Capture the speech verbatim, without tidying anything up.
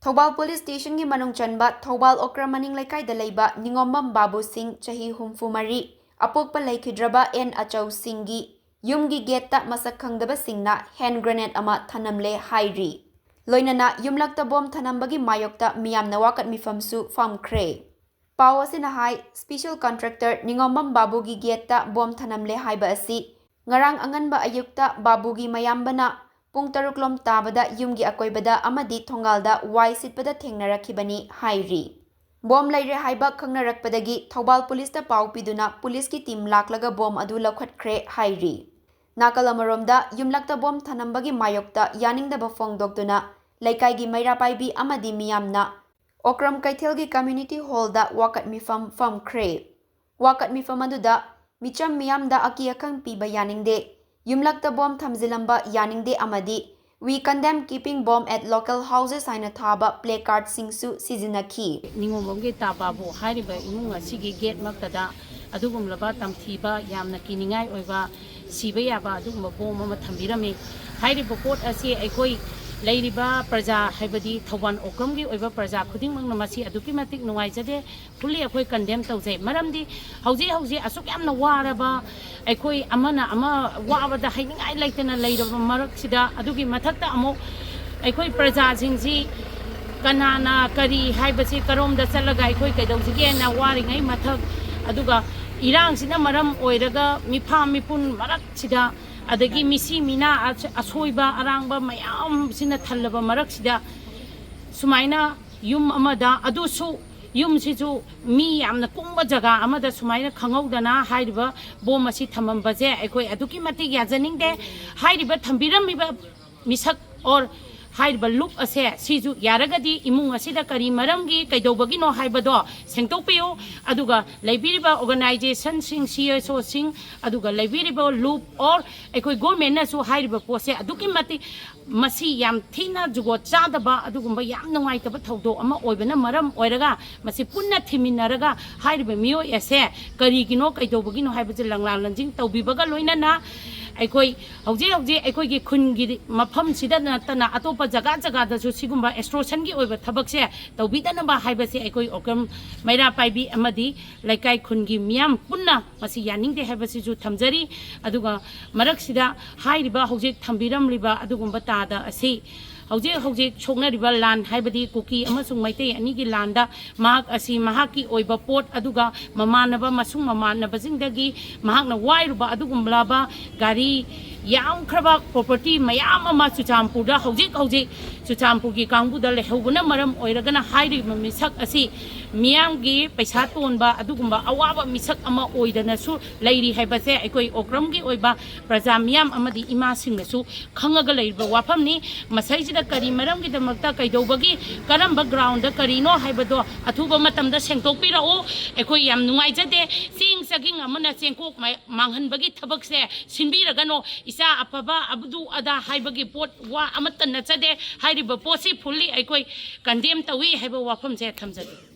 Thoubal police ꯁ꯭ꯇꯦꯁꯟꯒꯤ ꯃꯅꯨꯡ ꯆꯟꯕ ꯊꯧꯕꯥꯜ ꯑꯣꯀ꯭ꯔꯝ ꯃꯅꯤꯡ ꯂꯩꯀꯥꯏꯗ ꯂꯩꯕ ꯅꯤꯉꯣꯝꯕꯝ ꯕꯥꯕꯨ ꯁꯤꯡ, ꯆꯍꯤ ꯍꯨꯝꯐꯨ ꯃꯔꯤ, ꯑꯄꯣꯛꯄ ꯂꯩꯈꯤꯗ꯭ꯔꯕ ꯑꯦꯟ ꯑꯆꯧ ꯁꯤꯡꯒꯤ ꯌꯨꯝꯒꯤ ꯒꯦꯠꯇ ꯃꯁꯛ ꯈꯪꯗꯕꯁꯤꯡꯅ ꯍꯦꯟ ꯒ꯭ꯔꯦꯅꯦꯗ ꯑꯃ ꯊꯅꯝꯂꯦ ꯍꯥꯏꯔꯤ꯫ ꯂꯣꯏꯅꯅ ꯌꯨꯝꯂꯛꯇ ꯕꯣꯝ ꯊꯅꯝꯕꯒꯤ ꯃꯥꯌꯣꯛꯇ ꯃꯤꯌꯥꯝꯅ ꯋꯥꯀꯠ ꯃꯤꯐꯝꯁꯨ ꯐꯝꯈ꯭ꯔꯦ꯫ ꯄꯥꯎ ꯑꯁꯤꯅ ꯍꯥꯏ, ꯁ꯭ꯄꯤꯁꯦꯜ ꯀꯟꯇ꯭ꯔꯦꯛꯇꯔ ꯅꯤꯉꯣꯝꯕꯝ ꯕꯥꯕꯨꯒꯤ ꯒꯦꯠꯇ ꯕꯣꯝ ꯊꯅꯝꯂꯦ ꯍꯥꯏꯕ ꯑꯁꯤ ꯉꯔꯥꯡ ꯑꯉꯟꯕ ꯑꯌꯨꯛꯇ ꯕꯥꯕꯨꯒꯤ ꯃꯌꯥꯝꯕꯅ ꯄꯨꯡ ꯇꯔꯨꯛ ꯂꯣꯝ ꯇꯥꯕꯗ ꯌꯨꯝꯒꯤ ꯑꯀꯣꯏꯕꯗ ꯑꯃꯗꯤ ꯊꯣꯡꯒꯥꯜꯗ ꯋꯥꯏ ꯁꯤꯠꯄꯗ ꯊꯦꯡꯅꯔꯛꯈꯤꯕꯅꯤ ꯍꯥꯏꯔꯤ꯫ ꯕꯣꯝ ꯂꯩꯔꯦ ꯍꯥꯏꯕ ꯈꯪꯅꯔꯛꯄꯗꯒꯤ ꯊꯧꯕꯥꯜ ꯄꯨꯂꯤꯁꯇ ꯄꯥꯎ ꯄꯤꯗꯨꯅ ꯄꯨꯂꯤꯁꯀꯤ ꯇꯤꯝ ꯂꯥꯛꯂꯒ ꯕꯣꯝ ꯑꯗꯨ ꯂꯧꯈꯠꯈ꯭ꯔꯦ ꯍꯥꯏꯔꯤ꯫ ꯅꯥꯀꯜ ꯑꯃꯔꯣꯝꯗ, ꯌꯨꯝꯂꯛꯇ ꯕꯣꯝ ꯊꯅꯝꯕꯒꯤ ꯃꯥꯌꯣꯛꯇ ꯌꯥꯅꯤꯡꯗꯕ ꯐꯣꯡꯗꯣꯛꯇꯨꯅ ꯂꯩꯀꯥꯏꯒꯤ ꯃꯩꯔꯥ ꯄꯥꯏꯕꯤ ꯑꯃꯗꯤ ꯃꯤꯌꯥꯝꯅ ꯑꯣꯀ꯭ꯔꯝ ꯀꯩꯊꯦꯜꯒꯤ ꯀꯝꯃ꯭ꯌꯨꯅꯤꯇꯤ ꯍꯣꯜꯗ ꯋꯥꯀꯠ ꯃꯤꯐꯝ ꯐꯝꯈ꯭ꯔꯦ꯫ ꯋꯥꯀꯠ ꯃꯤꯐꯝ ꯑꯗꯨꯗ ꯃꯤꯆꯝ ꯃꯤꯌꯥꯝꯗ ꯑꯀꯤ ꯑꯈꯪ ꯄꯤꯕ ꯌꯥꯅꯤꯡꯗꯦ, ꯌꯨꯝꯂꯛꯇ ꯕꯣꯝ ꯊꯝꯖꯤꯜꯂꯝꯕ ꯌꯥꯅꯤꯡꯗꯦ ꯑꯃꯗꯤ "We condemn keeping bomb at local houses" ꯍꯥꯏꯅ ꯊꯥꯕ ꯄ꯭ꯂꯦ ꯀꯥꯔꯗꯁꯤꯡꯁꯨ ꯁꯤꯖꯤꯟꯅꯈꯤ꯫ ꯅꯤꯉꯣꯝꯕꯝꯒꯤ ꯇꯥ ꯕꯥꯕꯨ ꯍꯥꯏꯔꯤꯕ ꯏꯃꯨꯡ ꯑꯁꯤꯒꯤ ꯒꯦꯠꯃꯛꯇꯗ ꯑꯗꯨꯒꯨꯝꯂꯕ ꯇꯝꯊꯤꯕ, ꯌꯥꯝꯅ ꯀꯤꯅꯤꯡꯉꯥꯏ ꯑꯣꯏꯕ, ꯁꯤꯕ ꯌꯥꯕ ꯑꯗꯨꯒꯨꯝꯕ ꯕꯣꯝ ꯑꯃ ꯊꯝꯕꯤꯔꯝꯃꯤ꯫ ꯍꯥꯏꯔꯤꯕ ꯄꯣꯠ ꯑꯁꯤ ꯑꯩꯈꯣꯏ ꯂꯩꯔꯤꯕ ꯄ꯭ꯔꯖꯥ, ꯍꯥꯏꯕꯗꯤ ꯊꯧꯕꯥꯜ ꯑꯣꯀ꯭ꯔꯝꯒꯤ ꯑꯣꯏꯕ ꯄ꯭ꯔꯖꯥ ꯈꯨꯗꯤꯡꯃꯛꯅ ꯃꯁꯤ ꯑꯗꯨꯛꯀꯤ ꯃꯇꯤꯛ ꯅꯨꯡꯉꯥꯏꯖꯗꯦ꯫ Fully ꯑꯩꯈꯣꯏ condemn ꯇꯧꯖꯩ꯫ ꯃꯔꯝꯗꯤ ꯍꯧꯖꯤꯛ ꯍꯧꯖꯤꯛ ꯑꯁꯨꯛ ꯌꯥꯝꯅ ꯋꯥꯔꯕ, ꯑꯩꯈꯣꯏ ꯑꯃꯅ ꯑꯃ ꯋꯥꯕꯗ ꯍꯥꯏꯅꯤꯡꯉꯥꯏ ꯂꯩꯇꯅ ꯂꯩꯔꯕ ꯃꯔꯛꯁꯤꯗ, ꯑꯗꯨꯒꯤ ꯃꯊꯛꯇ ꯑꯃꯨꯛ ꯑꯩꯈꯣꯏ ꯄ꯭ꯔꯖꯥꯁꯤꯡꯁꯤ ꯀꯅꯥꯅ ꯀꯔꯤ ꯍꯥꯏꯕꯁꯤ ꯀꯔꯣꯝꯗ ꯆꯠꯂꯒ ꯑꯩꯈꯣꯏ ꯀꯩꯗꯧꯁꯤꯒꯦꯅ ꯋꯥꯔꯤꯉꯩ ꯃꯊꯛ, ꯑꯗꯨꯒ ꯏꯔꯥꯡꯁꯤꯅ ꯃꯔꯝ ꯑꯣꯏꯔꯒ ꯃꯤꯐꯥ ꯃꯤꯄꯨꯟ ꯃꯔꯛꯁꯤꯗ, ꯑꯗꯒꯤ ꯃꯤꯁꯤ ꯃꯤꯅꯥ ꯑꯁ-, ꯑꯁꯣꯏꯕ ꯑꯔꯥꯡꯕ ꯃꯌꯥꯝꯁꯤꯅ ꯊꯜꯂꯕ ꯃꯔꯛꯁꯤꯗ ꯁꯨꯃꯥꯏꯅ ꯌꯨꯝ ꯑꯃꯗ, ꯑꯗꯨꯁꯨ ꯌꯨꯝꯁꯤꯁꯨ ꯃꯤ ꯌꯥꯝꯅ ꯀꯨꯡꯕ ꯖꯒꯥ ꯑꯃꯗ ꯁꯨꯃꯥꯏꯅ ꯈꯪꯍꯧꯗꯅ ꯍꯥꯏꯔꯤꯕ ꯕꯣꯝ ꯑꯁꯤ ꯊꯝꯃꯝꯕꯁꯦ ꯑꯩꯈꯣꯏ ꯑꯗꯨꯛꯀꯤ ꯃꯇꯤꯛ ꯌꯥꯖꯅꯤꯡꯗꯦ꯫ ꯍꯥꯏꯔꯤꯕ ꯊꯝꯕꯤꯔꯝꯃꯤꯕ ꯃꯤꯁꯛ or ꯍꯥꯏꯔꯤꯕ ꯂꯨꯞ ꯑꯁꯦ ꯁꯤꯁꯨ ꯌꯥꯔꯒꯗꯤ ꯏꯃꯨꯡ ꯑꯁꯤꯗ ꯀꯔꯤ ꯃꯔꯝꯒꯤ ꯀꯩꯗꯧꯕꯒꯤꯅꯣ ꯍꯥꯏꯕꯗꯣ ꯁꯦꯡꯗꯣꯛꯄꯤꯌꯨ꯫ ꯑꯗꯨꯒ ꯂꯩꯕꯤꯔꯤꯕ organizationꯁꯤꯡ, CSOꯁꯤꯡ, ꯑꯗꯨꯒ ꯂꯩꯕꯤꯔꯤꯕ ꯂꯨꯞ or ꯑꯩꯈꯣꯏ governmentꯅꯁꯨ ꯍꯥꯏꯔꯤꯕ ꯄꯣꯠꯁꯦ ꯑꯗꯨꯛꯀꯤ ꯃꯇꯤꯛ ꯃꯁꯤ ꯌꯥꯝ ꯊꯤꯅ ꯖꯨꯒꯣꯠ ꯆꯥꯗꯕ ꯑꯗꯨꯒꯨꯝꯕ ꯌꯥꯝ ꯅꯨꯡꯉꯥꯏꯇꯕ ꯊꯧꯗꯣꯛ ꯑꯃ ꯑꯣꯏꯕꯅ ꯃꯔꯝ ꯑꯣꯏꯔꯒ ꯃꯁꯤ ꯄꯨꯟꯅ ꯊꯤꯃꯤꯟꯅꯔꯒ ꯍꯥꯏꯔꯤꯕ ꯃꯤꯑꯣꯏ ꯑꯁꯦ ꯀꯔꯤꯒꯤꯅꯣ, ꯀꯩꯗꯧꯕꯒꯤꯅꯣ ꯍꯥꯏꯕꯁꯦ ꯂꯪꯂꯥ ꯂꯪꯖꯤꯡ ꯇꯧꯕꯤꯕꯒ ꯂꯣꯏꯅꯅ ꯑꯩꯈꯣꯏ ꯍꯧꯖꯤꯛ ꯍꯧꯖꯤꯛ ꯑꯩꯈꯣꯏꯒꯤ ꯈꯨꯟꯒꯤ ꯃꯐꯝꯁꯤꯗ ꯅꯠꯇꯅ ꯑꯇꯣꯞꯄ ꯖꯒꯥ ꯖꯒꯥꯗꯁꯨ ꯁꯤꯒꯨꯝꯕ ꯑꯦꯛꯁꯇꯣꯔꯁꯟꯒꯤ ꯑꯣꯏꯕ ꯊꯕꯛꯁꯦ ꯇꯧꯕꯤꯗꯅꯕ ꯍꯥꯏꯕꯁꯦ ꯑꯩꯈꯣꯏ ꯑꯣꯀ꯭ꯔꯝ ꯃꯩꯔꯥ ꯄꯥꯏꯕꯤ ꯑꯃꯗꯤ ꯂꯩꯀꯥꯏ ꯈꯨꯟꯒꯤ ꯃꯤꯌꯥꯝ ꯄꯨꯟꯅ ꯃꯁꯤ ꯌꯥꯅꯤꯡꯗꯦ ꯍꯥꯏꯕꯁꯤꯁꯨ ꯊꯝꯖꯔꯤ꯫ ꯑꯗꯨꯒ ꯃꯔꯛꯁꯤꯗ ꯍꯥꯏꯔꯤꯕ ꯍꯧꯖꯤꯛ ꯊꯝꯕꯤꯔꯝꯂꯤꯕ ꯑꯗꯨꯒꯨꯝꯕ ꯇꯥꯗ ꯑꯁꯤ ꯍꯧꯖꯤꯛ ꯍꯧꯖꯤꯛ ꯁꯣꯛꯅꯔꯤꯕ ꯂꯥꯟ, ꯍꯥꯏꯕꯗꯤ ꯀꯨꯀꯤ ꯑꯃꯁꯨꯡ ꯃꯩꯇꯩ ꯑꯅꯤꯒꯤ ꯂꯥꯟꯗ ꯃꯍꯥꯛ ꯑꯁꯤ ꯃꯍꯥꯛꯀꯤ ꯑꯣꯏꯕ ꯄꯣꯠ ꯑꯗꯨꯒ ꯃꯃꯥꯟꯅꯕ ꯃꯁꯨꯡ ꯃꯃꯥꯟꯅꯕꯁꯤꯡꯗꯒꯤ ꯃꯍꯥꯛꯅ ꯋꯥꯏꯔꯨꯕ ꯑꯗꯨꯒꯨꯝꯂꯕ ꯒꯥꯔꯤ ꯌꯥꯝꯈ꯭ꯔꯕ ꯄ꯭ꯔꯣꯄꯔꯇꯤ ꯃꯌꯥꯝ ꯑꯃ ꯆꯨꯔꯆꯥꯟꯄꯨꯔꯗ ꯍꯧꯖꯤꯛ ꯍꯧꯖꯤꯛ ꯆꯨꯔꯆꯥꯟꯄꯨꯔꯒꯤ ꯀꯥꯡꯕꯨꯗ ꯂꯩꯍꯧꯕꯅ ꯃꯔꯝ ꯑꯣꯏꯔꯒꯅ ꯍꯥꯏꯔꯤꯕ ꯃꯤꯁꯛ ꯑꯁꯤ ꯃꯤꯌꯥꯝꯒꯤ ꯄꯩꯁꯥ ꯇꯣꯟꯕ ꯑꯗꯨꯒꯨꯝꯕ ꯑꯋꯥꯕ ꯃꯤꯁꯛ ꯑꯃ ꯑꯣꯏꯗꯅꯁꯨ ꯂꯩꯔꯤ ꯍꯥꯏꯕꯁꯦ ꯑꯩꯈꯣꯏ ꯑꯣꯀ꯭ꯔꯝꯒꯤ ꯑꯣꯏꯕ ꯄ꯭ꯔꯖꯥ ꯃꯤꯌꯥꯝ ꯑꯃꯗꯤ ꯏꯃꯥꯁꯤꯡꯅꯁꯨ ꯈꯪꯉꯒ ꯂꯩꯔꯤꯕ ꯋꯥꯐꯝꯅꯤ꯫ ꯃꯁꯩꯁꯤꯗ ꯀꯔꯤ ꯃꯔꯝꯒꯤꯗꯃꯛꯇ, ꯀꯩꯗꯧꯕꯒꯤ, ꯀꯔꯝꯕ ꯒ꯭ꯔꯥꯎꯟꯗ ꯀꯔꯤꯅꯣ ꯍꯥꯏꯕꯗꯣ ꯑꯊꯨꯕ ꯃꯇꯝꯗ ꯁꯦꯡꯗꯣꯛꯄꯤꯔꯛꯎ꯫ ꯑꯩꯈꯣꯏ ꯌꯥꯝ ꯅꯨꯡꯉꯥꯏꯖꯗꯦ꯫ ꯆꯦꯡ ꯆꯥꯒꯤꯡ ꯑꯃꯅ ꯆꯦꯡꯀꯣꯛ ꯃ-, ꯃꯥꯡꯍꯟꯕꯒꯤ ꯊꯕꯛꯁꯦ ꯁꯤꯟꯕꯤꯔꯒꯅꯣ꯫ ꯏꯆꯥ ꯑꯐꯕ ꯑꯗꯨ ꯑꯗꯥ ꯍꯥꯏꯕꯒꯤ ꯄꯣꯠ ꯋꯥ ꯑꯃꯠꯇ ꯅꯠꯆꯗꯦ꯫ ꯍꯥꯏꯔꯤꯕ ꯄꯣꯠꯁꯤ ꯐꯨꯜꯂꯤ ꯑꯩꯈꯣꯏ ꯀꯟꯗꯦꯝ ꯇꯧꯏ ꯍꯥꯏꯕ ꯋꯥꯐꯝꯁꯦ ꯊꯝꯖꯒꯦ꯫